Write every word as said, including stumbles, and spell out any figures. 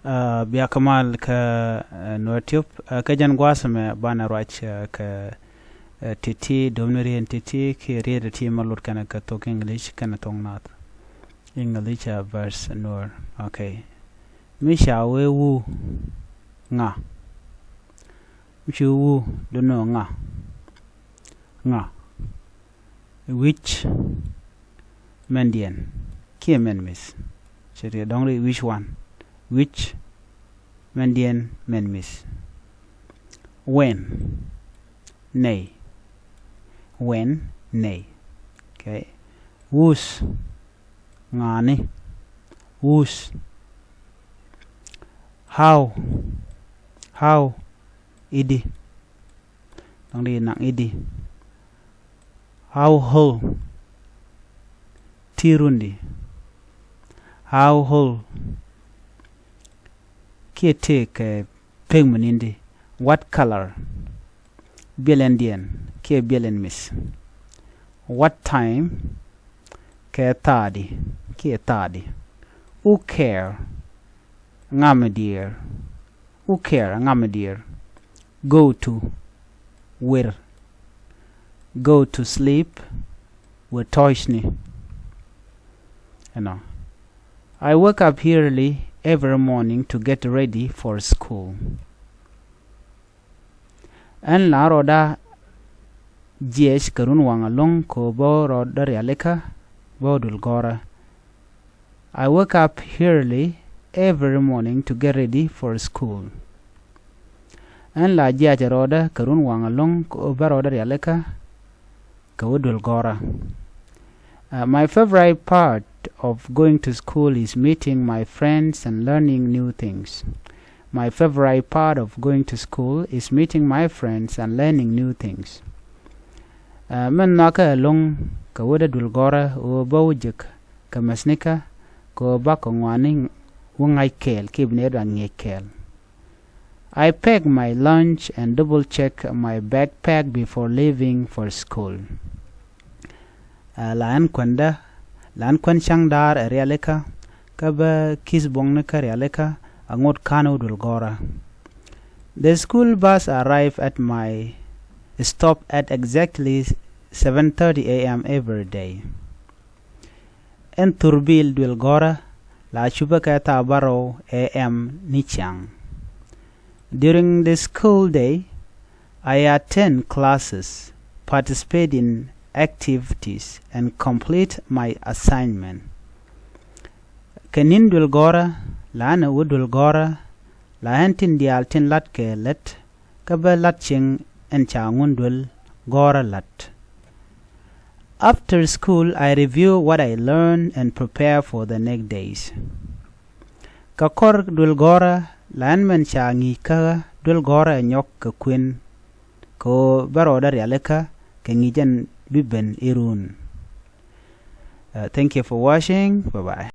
Bia kɛ mal kä Nuɛr Tube. Kä jɛn gua̱a̱th ɛmɛ banɛ ruac kɛ ti̱ti̱, do̱pni rieet ti̱ti̱ kiɛ rieet ti̱ti̱ ma lut kɛnɛ kɛ thok English kɛnɛ thok Naath. English versus Nuɛr. Okay. Mi ca wee wu, ŋa. Mi ci wu, duno ŋa. Ŋa. Which, mɛndiɛn kiɛ mɛn mi̱th. Cɛ ti dɔ̱ŋ ri which one. Which, mɛndiɛn, mɛn mi̱th. When, nɛy. When, nɛy. Okay. Whose, ŋa̱a̱ni. Whose. How, how, i̱di. Dɔ̱ŋ di naŋ i̱di. How old, ti rundi. How old, kiɛ tëëkɛ pek mi ni̱ndi. What color, biɛl ɛndiɛn kiɛ biɛl ɛn mi̱th. What time, kɛ thaadi kiɛ thaadi. Who care, ŋa mi diɛɛr. Who care, ŋa mi diɛɛr. Go to, wer. Go to sleep, wer tɔ̱ɔ̱cni. Ɛnɔ. I wake up early every morning to get ready for school. Ɛn la rɔɔda jiɛc kɛ run waŋ ɛlɔ̱ŋ kɛ ɣöö bä rɔɔdä rialikä bä duel gɔ̱rä. I wake up early every morning to get ready for school. Ɛn la jiɛc rɔɔdä kɛ run waŋ ɛlɔ̱ŋ kɛ ɣöö bä rɔɔdä rialikä kɛ ɣöö duel gɔ̱rä. Uh, my favorite part of going to school is meeting my friends and learning new things. My favorite part of going to school is meeting my friends and learning new things. Uh, mɛn nhɔakä ɛlɔ̱ŋ kɛ ɣöö dee duel gɔ̱rä ɣöö bä wä jek kɛ mäthnikä kɛ ɣöö bakɔ ŋɔaani wä ŋa̱c kɛɛl kiɛ bi nɛy dɔ̱ŋ ŋi̱eec kɛɛl. I pack my lunch and double check my backpack before leaving for school. Uh, la ɛn kuɛndä, la ɛn kuɛn ca̱ŋ da̱a̱r ɛ rialikä, kä bä ki̱th buɔ̱ŋnikä rialikä, a ŋot ka̱n wä duel gɔ̱rä. The school bus arrive at my stop at exactly seven thirty a m every day. Ɛn thurbil duel gɔ̱rä la cupä kɛ thaa bärɔw a m ni ciaŋ. During the school day, I attend classes, participate in activities, and complete my assignment. Kɛ ni̱n duel gɔ̱rä la ɛn ɛ wä duel gɔ̱rä la ɛn tin diaal tin la̱t kɛ lät kä bä la̱t cieŋ ɛn ca ŋun duel gɔ̱rä la̱t. After school, I review what I learn and prepare for the next days. Kɛ kɔr duel gɔ̱rä la ɛn mɛn ca ŋi̱i̱c kä duel gɔ̱rä ɛ nyɔk kɛ kuën kɛ ɣöö bä rɔɔdä rialikä kɛ ŋi̱i̱c ɛn bi ben i̱ run. Uh, thank you for watching. Bye bye.